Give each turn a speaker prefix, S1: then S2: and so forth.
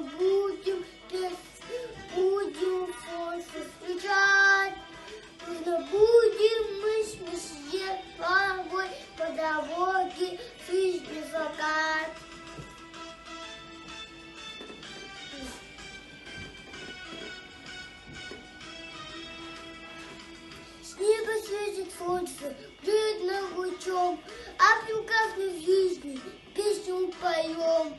S1: Дружно будем петь, будем солнце встречать. Дружно будем мы с месье порой по дороге жизни закат. С неба светит солнце, греет лучом, а прекрасной жизни песню поем.